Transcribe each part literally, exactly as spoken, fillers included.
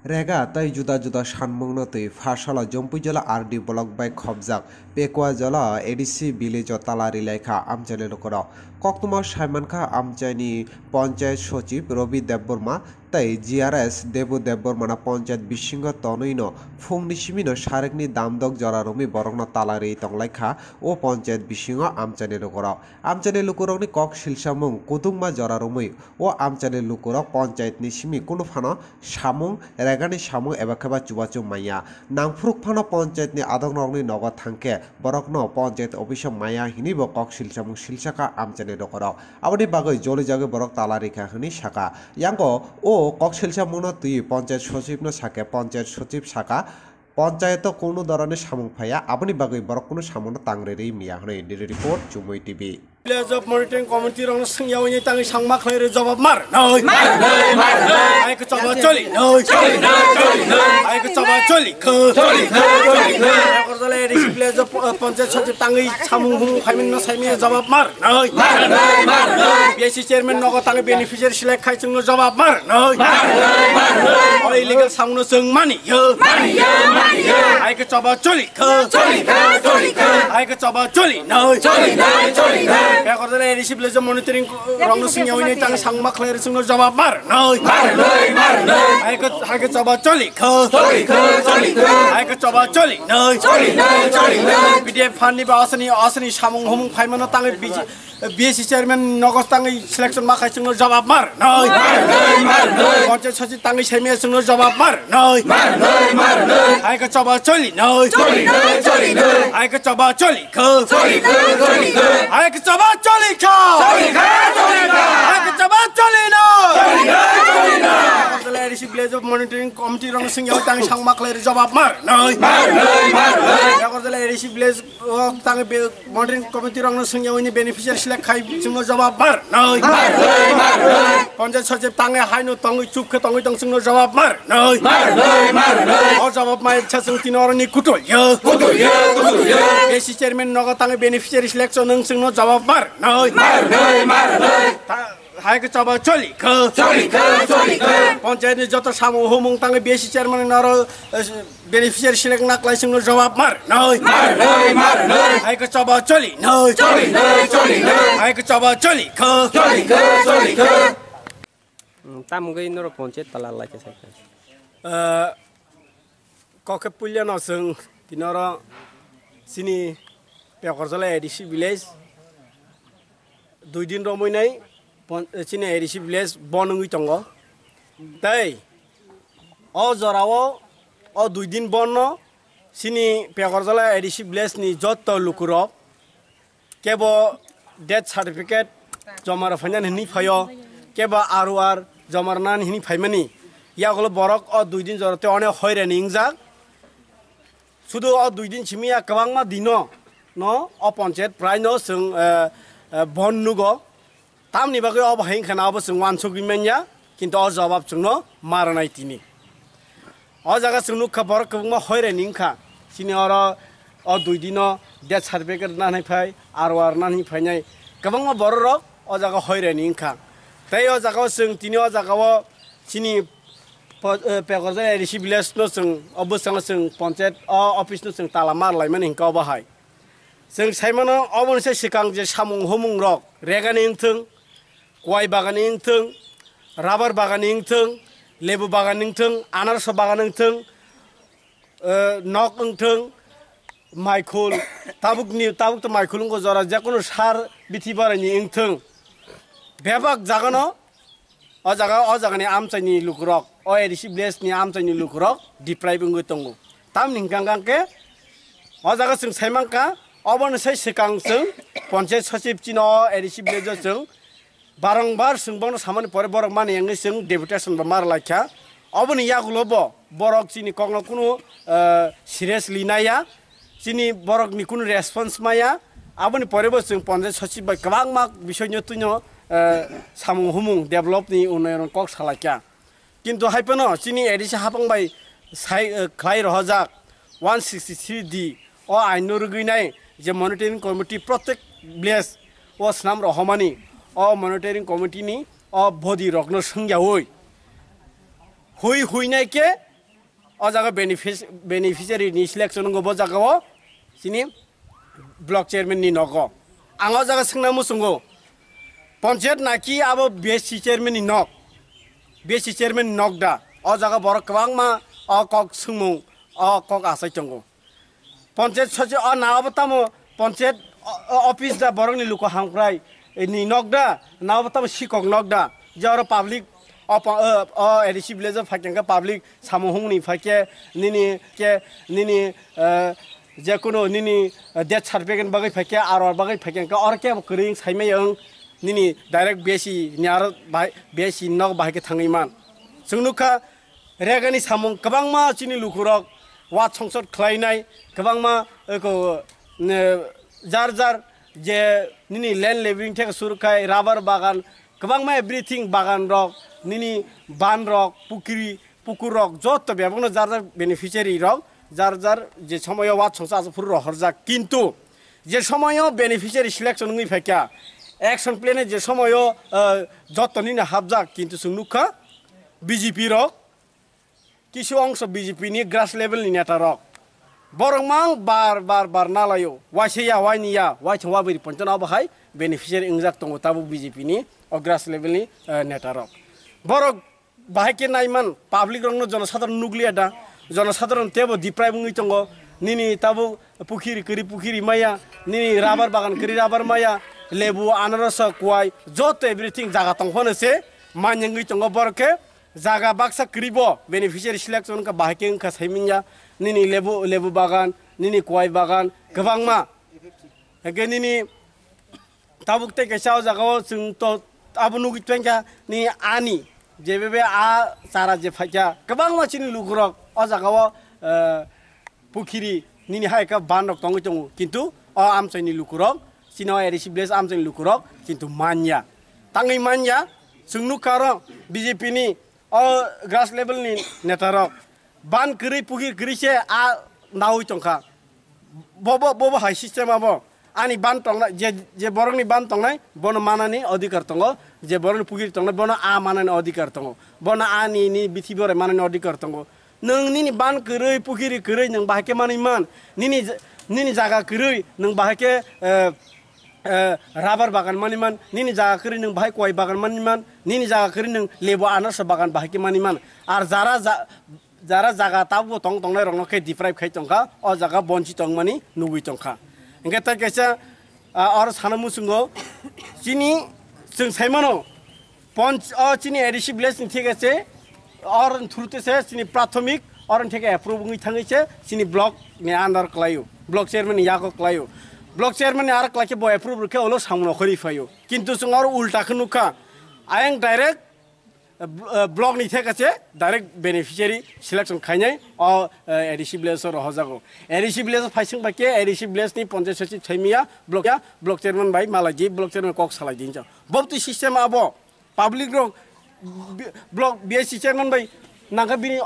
Rega tei juda juda sanmungno twi Pharsala Jompuijala R D block bai khopjak Pekuajala A D C village o tala rilaikha amchaini lukurok. Koktwma saimankha amchaini Panchayat Sochib Robi Debbarma tei G R S Debu Debbarmano panchayat bisingo tonwino phungni simino sarekni damdok jora romwi borokno tala riwi tonglaikha o panchayat bisingo amchaini lukurok. Amchaini lukurokni kok silsamung kutungma jora romwi o amchaini lukurok panchayatni simi kunu phano samung, regani samung eba khe ba chubachu manya. Nangphuruk phano panchayatni adongrokni nogo thangkhe borokno panchayat office-o maya hinwi bo kok silsamung silsakha amchaini lukurok. Aboni bagwi jolijagwi borok tala rikha hwnwi sakha. Yango o kok silsamungno twiwi panchayat sochibno sakhe panchayat sochib sakha, panchayato kunu dorani samung phaiya, aboni bagwi borok kunu samungno tang rwi rwi maya hwnwi. Bureau report, Chumui T V. Village of Monitoring Committee rokno swngyawi ni tangwi sangma khlai rw jawab mar noi. Mar noi, mar noi. Ai khe choba choli noi. Choli noi, choli noi. Ai khe choba choli kho. Choli noi, choli noi. Agartala A D C village of, uh, panchayat sochib tangwi samung humung khaimani no saimaya jawab mar noi. Mar noi, mar noi. B S C chairman nogo tangwi beneficiary select khai chwngno jawab mar noi. Mar noi, mar noi. Oro illegal samungno chwng mani yo. Mani yo, mani yo. Ai khe choba choli kho. Choli kho, choli kho. Ai khe choba choli noi. Choli noi, choli noi. Agartala A D C village monitoring rokno swngyawi ni tang sangma khlai rw chwngno jawab mar noi. Mar noi, mar noi. Ai khe, ai khe choba choli kho. Choli kho, choli kho. Ai khe choba choli noi. Choli noi, choli noi. P D F fund ni ba asani, asani samung humung phaimano tangwi B C, B S C chairman nogo tangwi selection ma khai chwngno jawab mar noi. Mar noi, mar noi. Panchayat sochib tangwi saimaya chwngno jawab mar noi. Mar noi, mar noi. Ai khe choba choli noi. Choli noi, choli noi. Ai khe choba choli kho. Choli kho, choli kho. Ai khe choba choli kho. Choli kho, choli kho. Ai khe choba choli noi. Choli kho, choli kho. Agartala A D C village of monitoring committee rokno swngyawi tang sangma khlai rw jawab mar noi. Mar noi, mar noi. Agartala A D C village o tangwi be-, monitoring committee rokno swngyawi ni beneficiary select khai chwngno jawab mar noi. Mar noi, mar noi. Panchayat sochib tangwi haino tongwi chup khe tongwi tong chwngno jawab mar noi. Mar noi, mar noi. O jawab mai cha chwng tino oroni kutulya. Kutulya, kutulya. B S C chairman nogo tangwi beneficiary selection nwng chwngno jawab mar noi. Mar noi, mar noi. Ta-, Hai khe choba choli kho. Choli kho, choli kho. Panchayat ni joto samung humung tangwi B S C chairman ni naro, eh, beneficiary select na klai chwngno jawab mar noi. Mar noi, mar noi. Hai khe choba choli noi. Choli noi, choli noi. Hai khe choba choli kho. Choli kho, choli kho. Hmm, tamo wngwi norok panchayat tala lai khe sai khe. Eh, Kok khe puilano chwng tini oro chini Pekorjala A D C village dui din romwi nai pon-, chini A D C village bon wngwi tongo. Tei o jorao o dui din bonno chini Pekorjala A D C village ni jotto lukurok kebo death certificate joma rw phainani hwnwi phaio, kebo R O R joma rwnani hwnwi phaimani. Yagulo borok o dui din jora tei onek hoirani wngjak. Sudu o dui din simi ya kwbangma dino no o ponchayat prai no chwng, eh, eh, bon nugo. Tamni bagwi obo hai wngkha na obo chwng uansugwi manya, kintu o jawab chwngno ma rwnai tini. O jaga chwng nukha borok kwbangma hoirani wngkha. Chini oro o dui dino death certificate rwna hinwi phai, R O R rwna hinwi phainai kwbangma borok rok o jaga hoirani wngkha. Tei o jaga o chwng tini o jaga o chini po-, eh, Pekorjala A D C village no chwng o bwskango chwng ponchayat o office no chwng tala ma rwlaimani hinkhe obo hai. Chwng saimano oboni se swkang je samung humung rok regani wngthwng, kwai bagani wngthwng, rubber bagani wngthwng, lebu bagani wngthwng, anarso bagani wngthwng, eh, nok wngthwng, maikhul, tabukni, tabuk to maikhul wngkha jora, jekono sar bithi baraini wngthwng. Bebak jagano o jaga, o jagani amchaini lukurok, o A D C village ni amchaini lukurok deprive wngwi tongo. Tamni hwnkha hwnkha khe o jaga chwng saimankha, obono sai swkang chwng ponchayat sochib chino o A D C village o chwng barongbar chwng bono samani pore borok mani wngwi chwng deputation bo mar laikha. Oboni yagulo bo borok chini kokno kunu, eh, seriously naiya, chini borokni kunu response maya. Aboni pore bo chwng ponchayat sochib bai kwbangma bisoino twino, eh, samung humung develop ni unnayon kok salaikha. Kintu hai phano chini A D C hapang bai sai, eh, khlai rohorjak one sixty three D o ain no rwgwi nai je monitoring committee protek village o swnam rohormani, o monitoring committee ni o body rok no swngyaui hui hui nai khe O jaga benefic-, beneficiary ni selection wngkha bo jaga o chini block chairman ni nogo. Ang o jaga swngna muchungo, panchayat naki abo B S C chairman ni nok, B S C chairman ni nok da? O jaga borok kwbangma o kok swngmung, o kok achai tongo. Panchayat sochi o na abo tamo panchayat o, o, office da borok ni luku hamkrai ni nok da? Na abo tamo sikok nok da? Je oro public o pa-, o, o A D C village o phaikhe public samung hungni phaikhe nini ke nini, eh, je kono nini, eh, death certificate bagwi phaikhe, aro bagwi phaikhe oro ke kwrwi saimai ang nini direct B S C ni aro bai B S C nok bahai khe thangwi man. Chwng nukha, regani samung kwbangma chini lukurok wad songsot khlainai, kwbangma, eko, ne, jar jar je nini land leveling theke suru khai, rubber bagan, kwbangma everything, bagan rok, nini ban rok, pukiri, pukur rok, joto bebakno jar jar beneficiary rok, jar jar je somoyo wad songsa asuk phuru rohorjak. Kintu je somoyo beneficiary selection wngwi phaikha, action plan je somoyo, eh, joto nini hapjak, kintu chwng nukha B J P rok, kisu ongso B J P ni grass level ni neta rok, borok mang bar bar bar nalaio, waisa ya, waini ya, waithang wabiri ponchano abo hai beneficiary wngjak tongo tabuk B J P ni o grass level ni, eh, neta rok. Borok bahai khe naiman, public rokno jonosadharon nukliya da, jonosadharon tebo deprive wngwi tongo, nini tabuk pukhiri kwrwi pukhiri maya, nini rubber bagan kwrwi rubber maya, lebu, anaros, kuwai, joto everything jaga tong phano se manya wngwi tongo. Borok khe jaga baksa kwrwi bo beneficiary selection wngkha, bahai khe wngkha saimanya, nini lebu, lebu bagan, nini kuwai bagan kwbangma. Hake nini tabuk tei kaisa o jaga o chwng to abo nugwi tongkha ni ani jebebe a chara je phaikha kwbangma chini lukurok o jaga o, eh, pukhiri nini hai khe ban rok tongwi tongo, kintu o amchaini lukurok, chini o A D C village amchaini lukurok kintu manya, tangwi manya. Chwng nukha oro B J P ni o grass level ni neta rok ban kwrwi pukhiri kwrwi se a nawi tongkha. Bobo, bobo hai system abo. Ani ban tongnai, je, je borokni ban tongnai, bono manani odhikar tongo. Je borokni pukiri tongnai, bono a manani odhikar tongo. Bono ani ni bithi borai manani odhikar tongo. Nwng nini ban kwrwi, pukiri kwrwi, nwng bahai khe manwi man. Nini j-, nini jaga kwrwi, nwng bahai khe, eh, eh, rubber bagan manwi man. Nini jaga kwrwi, nwng bahai kuwai bagan manwi man. Nini jaga kwrwi, nwng lebu anarsa bagan bahai khe manwi man. Ar jara ja-, jara jaga tabukbo tong tongnai rokno khe deprive khai tongkha, o jaga bonchi tongmani nugwi tongkha. Hingkhe tai kaisa, ah, oro sana muchungo, chini chwng saimano, ponch, o chini A D C village ni thik ase, or thurute se chini prathomik, or thik approve wngwi thangwi se chini block ni under klaio, block chairman ni yago klaio. Block chairman ni aro klaikhe bo approve rwkhe ulo samung nokhorwi phaio. Kintu chwng oro ulta khe nukha, ayang direct eh, bl-, eh, block ni theka se direct beneficiary selection khainai o, eh, A D C village o rohojago. A D C village o phaising bai khe A D C village ni panchayat sochib saimiya block ya, block chairman bai malai di, block chairman kok salai di hinjak. Bobtwi system abo public rok bi-, block B S C chairman bai nangkha bini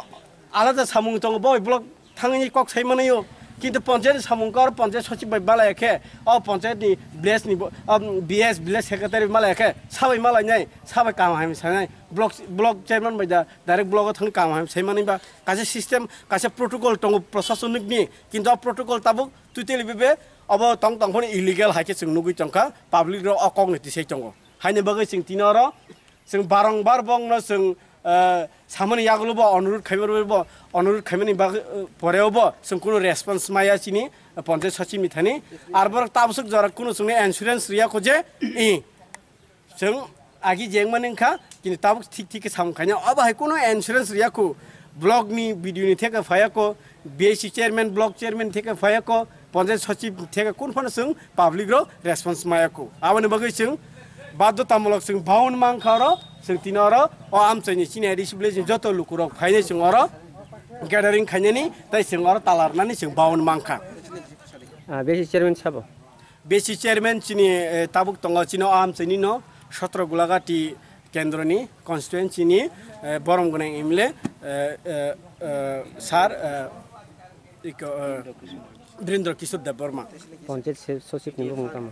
alada samung tongo, bo block thangwi kok sai manaio. Kintu panchayat ni samung kor panchayat sochib bai malaya khe, o panchayat ni village ni bo, um, B S, village secretary malaya khe sabai malai nai, sabai kam hai sanai. Block, block chairman bai da direct block o thangwi kam hai sai mani ba kaisa system, kaisa protocol tongo prosasonik ni, kintu o protocol tabuk totally bebe obo tong tong phano illegal hai khe chwng nugwi tongkha, public rok o kok ni tisai tongo. Haini bagwi chwng tini oro chwng barong bar bongno chwng, eh, samani yagulo bo onurut khaimani bo, onurut khaimani bagwi, eh, poreo bo chwng kunu response maya chini, eh, panchayat sochib ni thani. Ar borok tabuk jora kunu chwngno assurance riya kho je, eh, chwng agi jeng mani wngkha, kintu tabuk thik thik khe samung khaina. Obo hai kunu assurance riya kho, block ni B D O ni theke phaiya kho, B S C chairman, block chairman theke phaiya kho, panchayat sochib theke kun phano chwng public rok response maya kho. Aboni bagwi chwng badhyotamulok chwng baun mankha oro, chwng tini oro o amchaini chini A D C village ni joto lukurok phainai chwng oro gathering khainani tei chwng oro talarnani chwng baun mankha. Ah, B S C chairman sabo? B S C chairman chini, eh, tabuk tongo chini o amchaini no sotro Gulagati kendroni constituency ni, eh, borom gwnang M L A, eh, eh, eh, sir, eh, iko, eh, Birendra Kishore Debbarma. Panchayat se-, sochib ni bumung tamo?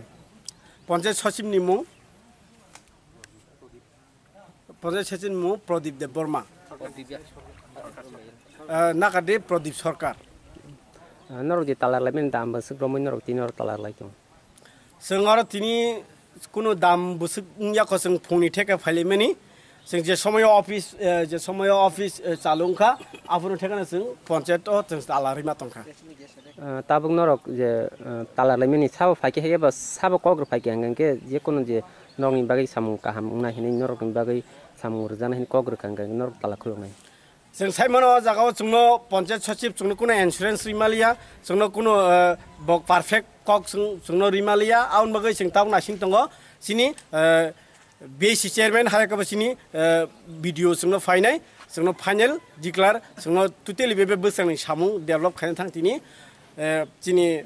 Panchayat sochib ni mung, panchayat sochib ni mung Pradip Debbarma. Ah, Nakadi Pradip Sarkar. Ah, norok je talar laimani dam bwswk romwi norok tini oro talar lai tongo. Chwng oro tini kunu dam bwswk wngya kho, chwng phungni theke phailaimani. Chwng je somoyo office, eh, je somoyo office, eh, chalu wngkha, abono thekano chwng ponchayat o chwng talar rima tongkha. Ah, tabuk norok je, ah, talar laimani sabo phaikhe, haikhe ba sabo kok rw phaikhe, hwnkhe je kunu je norokni bagwi samung kaham wngnai hinwi, norokni bagwi samung rwjaknai hinwi kok rwkha, hwnkhe norok tala khuluknai. Chwng sai mano, o jaga o chwngno ponchayat sochib chwngno kuno assurance rwi maliya, chwngno kuno, eh, bo perfect kok chwng, chwngno rwi maliya, aboni bagwi chwng tabuk naising tongo. Chini, eh, B C chairman hai khe bo chini, eh, B D O chwngno phainai, chwngno final declare, chwngno totally bebe bwskanni samung develop khaina thang tini, eh, chini,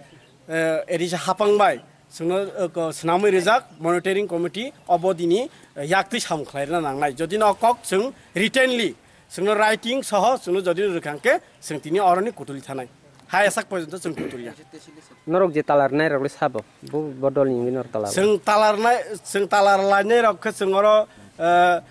eh, A D C hapang bai chwngno, eh, ko swnamwi rijak monitoring committee obo dini, eh, yaktwi samung khlaina nangnai. Jodi no kok chwng writtenly chwngno writing soho chwngno jodi rwkha hwnkhe chwng tini oroni kutuli thanai. Hai asak porjonto chwng kutuliya. Norok je talar nai rok le sabo, bo, bo dol ni wngwi norok talar. Chwng talar nai, chwng talar lainai rok khe chwng oro, eh,